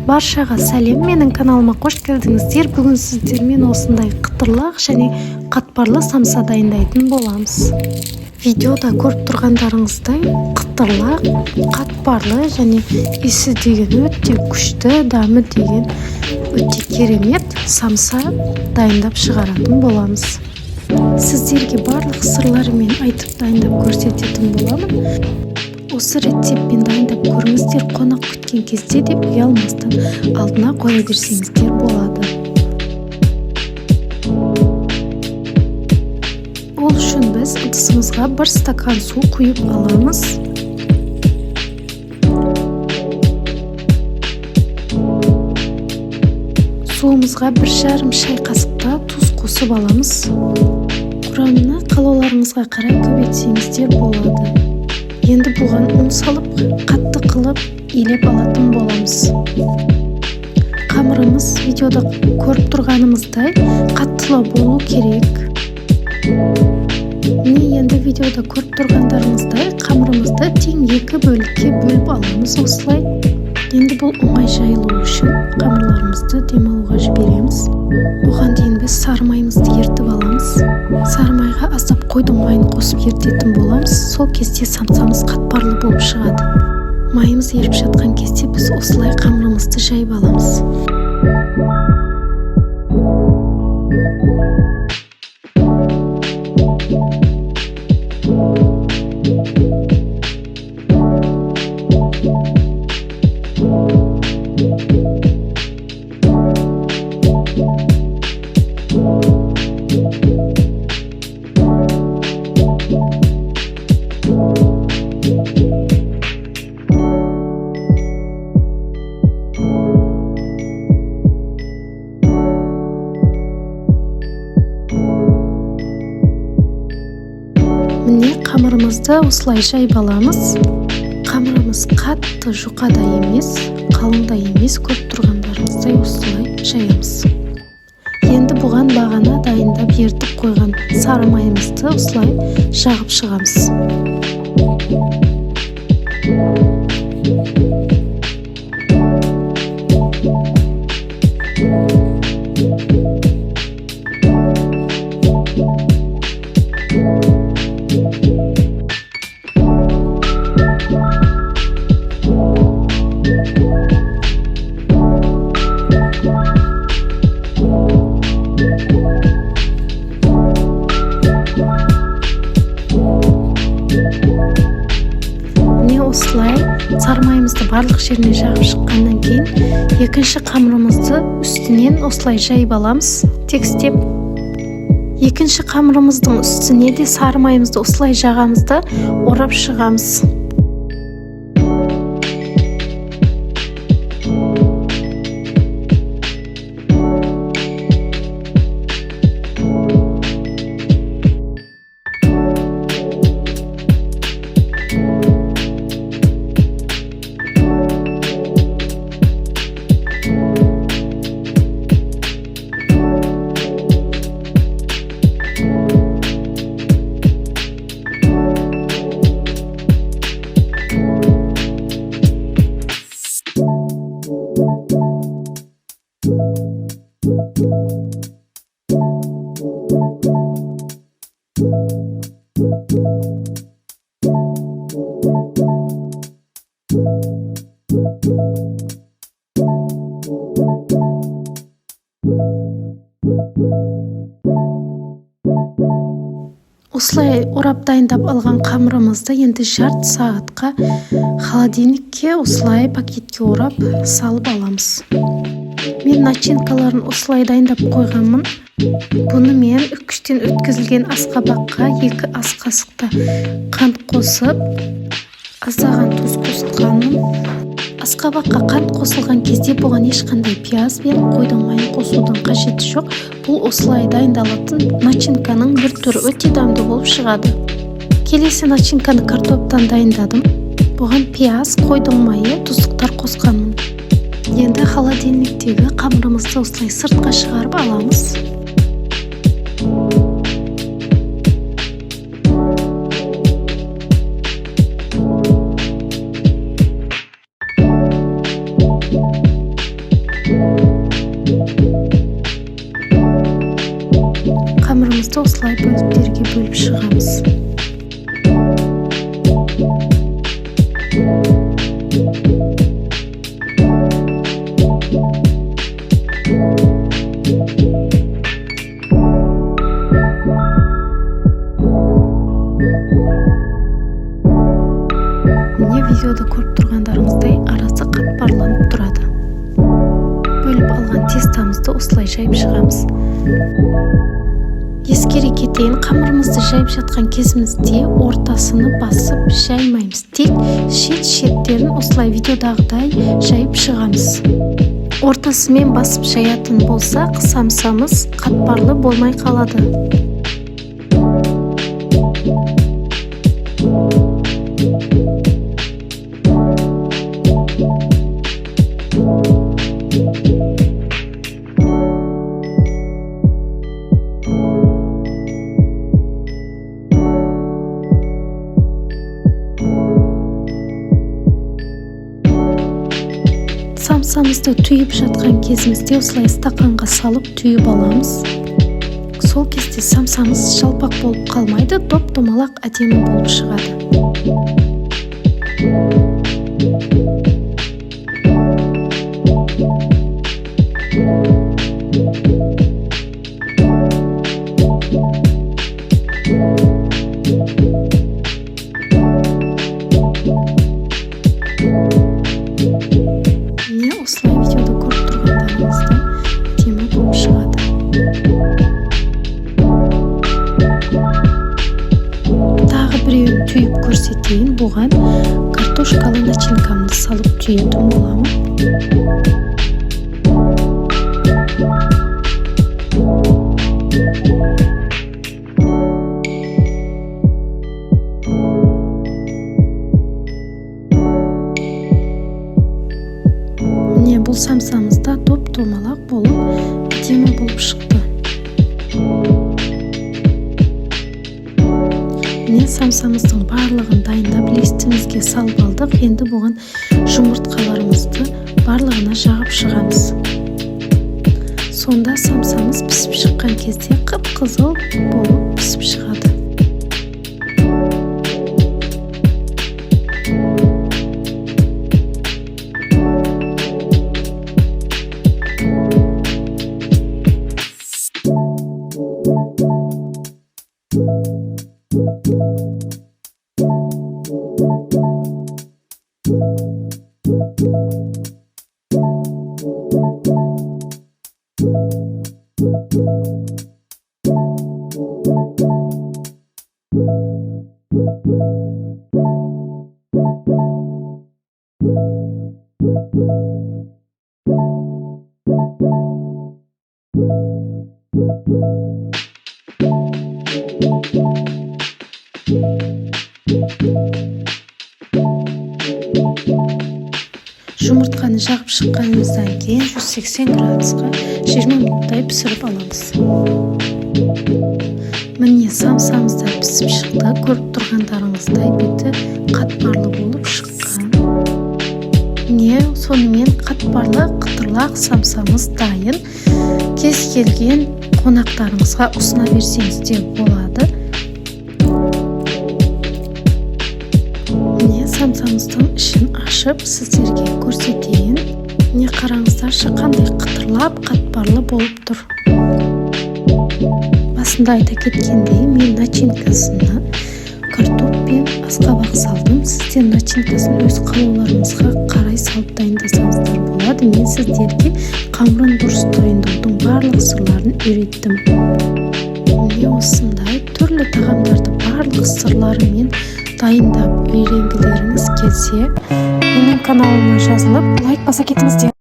Баршаға сәлем, менің каналыма қош келдіңіздер. Бүгін сіздермен осындай қытырлақ және қатпарлы самса дайындайтын боламыз. Видеода көріп тұрғандарыңыздай қытырлақ, қатпарлы және иісі деген өте күшті, дәмі деген өте керемет самса дайындап шығаратын боламыз. Сіздерге барлық сырларымен айтып дайындап көрсететін боламын. Осы рецептпен дайындап көріңіздер, қонақ күткен кезде де ұялмастан алдына қоя берсеңіздер болады. Ол үшін біз ыдысымызға 1 стакан су құйып аламыз. Суымызға 1,5 шай қасықта тұз қосып аламыз. Құрамына қалауларыңызға қарай көбейтсеңіздер болады. Енді бұған ұн салып, қатты қылып илеп алатын боламыз. Қамырымыз видеода көріп тұрғанымыздай қаттылау болу керек. Міне, енді видеода көріп тұрғандарыңыздай қамырымызды тең 2 бөлікке бөліп аламыз осылай. Енді бұл оңай жайылу үшін қамырларымызды демалуға жібереміз. Оған дейін біз сары майымызды ерітіп аламыз. Сары майға аздап қойдың майын қосып ерітетін боламыз. Сол кезде самсамыз қатпарлы болып шығады. Майымыз еріп жатқан кезде біз осылай қамырымызды жайып аламыз. Міне, қамырымызды осылай жайып аламыз. Қамырымыз қатты жұқа да емес, қалың да емес, көріп тұрғандарыңыздай осылай жаямыз. Енді бұған бағана дайындап ерітіп қойған сары майымызды осылай жағып шығамыз. Міне, осылай сары майымызды барлық жеріне жағып шыққаннан кейін екінші қамырымызды үстінен осылай жайып аламыз тегістеп. Екінші қамырымыздың үстіне де сары майымызды осылай жағамыз да орап шығамыз. Осылай орап дайындап алған қамырымызды енді жарты сағатқа холодильникке осылай пакетке орап салып аламыз. Мен начинкаларын осылай дайындап қойғанмын. Бұны мен үккіштен өткізілген асқабаққа 2 ас қасықта қант қосып, аздаған тұз қосқанмын. Асқабаққа қант қосылған кезде бұған ешқандай пияз бен қойдың майын қосудың қажеті жоқ. Бұл осылай дайындалатын начинканың бір түрі, өте дәмді болып шығады. Келесі начинканы картоптан дайындадым. Бұған пияз, қойдың майы, тұздықтар қосқанмын. Енді холодильниктегі қамырымызды осылай сыртқа шығарып аламыз. Міне, видеода көріп тұрғандарыңыздай, арасы қатпарланып тұрады. Бөліп алған тестамызды осылай жайып шығамыз. Ескере кетейін, қамырымызды жайып жатқан кезімізде ортасыны басып жаймаймыз, тек шет шеттерін осылай видеодағыдай жайып шығамыз. Ортасымен басып жаятын болсақ, самсамыз қатпарлы болмай қалады. Самсамызды түйіп жатқан кезімізде осылай стақанға салып түйіп аламыз. Сол кезде самсамыз жалпақ болып қалмайды, топ домалақ, әдемі болып шығады. Міне, осылай видеода көріп тұрғандарыңыздай, әдемі болып шығады. Тағы біреуін түйіп көрсетейін. Бұған картошкалы начинкамды салып түйетін боламын. Міне, бұл самсамыз да топ домалақ болып, әдемі болып шықты. Міне, самсамыздың барлығын дайындап, листімізге салып алдық. Енді бұған жұмыртқаларымызды барлығына жағып шығамыз. Сонда самсамыз пісіп шыққан кезде қып қызыл болып пісіп шығады. Жұмыртқаны жағып шыққанымыздан кейін 180 градусқа 20 минуттай пісіріп аламыз. Міне, самсамыз да пісіп шықты. Көріп тұрғандарыңыздай, беті қатпарлы болып шыққан. Міне, сонымен қатпарлы қытырлақ самсамыз дайын. Кез келген қонақтарыңызға ұсына берсеңіз де болады. Міне, самсамыздың ішін ашып сіздерге көрсетейін. Міне, қараңыздаршы, қандай қытырлап, қатпарлы болып тұр. Басында айта кеткендей, мен начинкасына картоп пен асқабақ салдым. Сіздер начинкасын өз қалауларыңызға қарай салып дайындасаңыздар болады. Мен сіздерге қамырын дұрыс дайындаудың барлық сырларын үйреттім. Міне, осындай түрлі тағамдарды барлық сырларымен дайындап үйренгілеріңіз келсе, менің каналыма жазылып, лайк баса кетіңіздер.